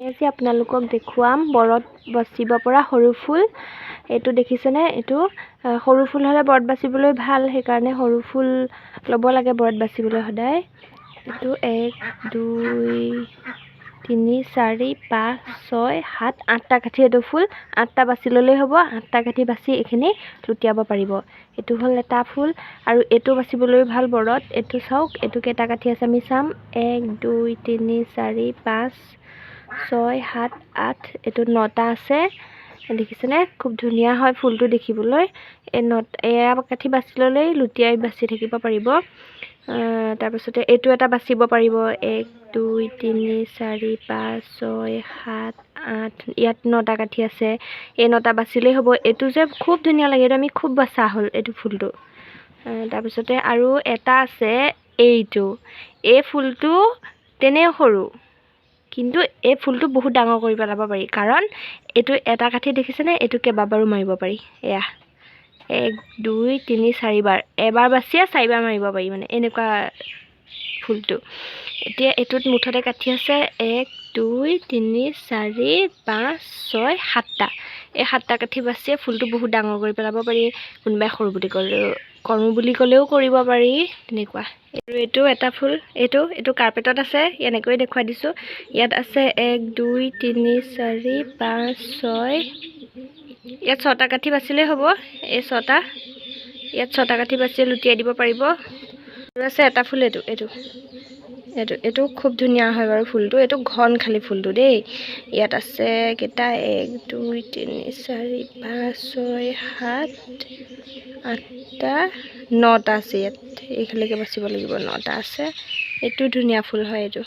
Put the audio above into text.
আজি আপোনালোকক দেখুৱাম বৰত বাচিব পৰা সৰু ফুল। এইটো দেখিছেনে? এইটো সৰু ফুল হ'লে বৰত বাচিবলৈ ভাল, সেইকাৰণে সৰু ফুল ল'ব লাগে বৰত বাচিবলৈ সদায়। এইটো 1, 2, 3, 4, 5, 6, 7, 8টা কাঠি। এইটো ফুল 8টা বাছি ল'লেই হ'ব। 8টা কাঠি বাছি এইখিনি লুটিয়াব পাৰিব। এইটো হ'ল এটা ফুল আৰু এইটো বাচিবলৈ ভাল বৰত। এইটো চাওক, এইটো কেইটা কাঠি আছে আমি চাম। 1, 2, 3, 4, 5, 6, 7, 8, এইটো 9টা আছে। দেখিছেনে? খুব ধুনীয়া হয় ফুলটো দেখিবলৈ। এই not এয়া কাঠি বাছি ল'লেই লুটিয়াই বাছি থাকিব পাৰিব। তাৰপিছতে এইটো এটা বাচিব পাৰিব। 1, 2, 3, 4, 5, 6, 7, 8, ইয়াত 9টা কাঠি আছে। এই 9টা বাচিলেই হ'ব। এইটো যে খুব ধুনীয়া লাগে, এইটো আমি খুব বাচা হ'ল এইটো ফুলটো। তাৰপিছতে আৰু এটা আছে এইটো। এই ফুলটো তেনেই সৰু, কিন্তু এই ফুলটো বহুত ডাঙৰ কৰি পেলাব পাৰি, কাৰণ এইটো এটা কাঠি দেখিছেনে? এইটো কেইবাবাৰো মাৰিব পাৰি। এয়া 1, 2, 3, 4বাৰ, এবাৰ বাচিয়ে 4বাৰ মাৰিব পাৰি, মানে এনেকুৱা ফুলটো। এতিয়া এইটোত মুঠতে কাঠি আছে 1, 2, 3, 4, 5, 6, 7টা। এই 7টা কাঠি বাচিয়ে ফুলটো বহুত ডাঙৰ কৰি পেলাব পাৰি। কোনোবাই সৰু বুলি ক'লেও কৰোঁ বুলি ক'লেও কৰিব পাৰি, তেনেকুৱা। আৰু এইটো এটা ফুল, এইটো কাৰ্পেটত আছে, এনেকৈ দেখুৱাই দিছোঁ। ইয়াত আছে 1, 2, 3, 4, 5, 6, ইয়াত 6টা কাঠি বাচিলেই হ'ব। এই 6টা, ইয়াত 6টা কাঠি বাচিয়ে লুটিয়াই দিব পাৰিব। আৰু আছে এটা ফুল, এইটো এইটো এইটো এইটো খুব ধুনীয়া হয় বাৰু ফুলটো। এইটো ঘন খালী ফুলটো দেই। ইয়াত আছে কেইটা? 1, 2, 3, 4, 5, 6, 7, 8টা, 9টা আছে ইয়াত। এইফালেকে বাচিব লাগিব, 9টা আছে। এইটো ধুনীয়া ফুল হয় এইটো।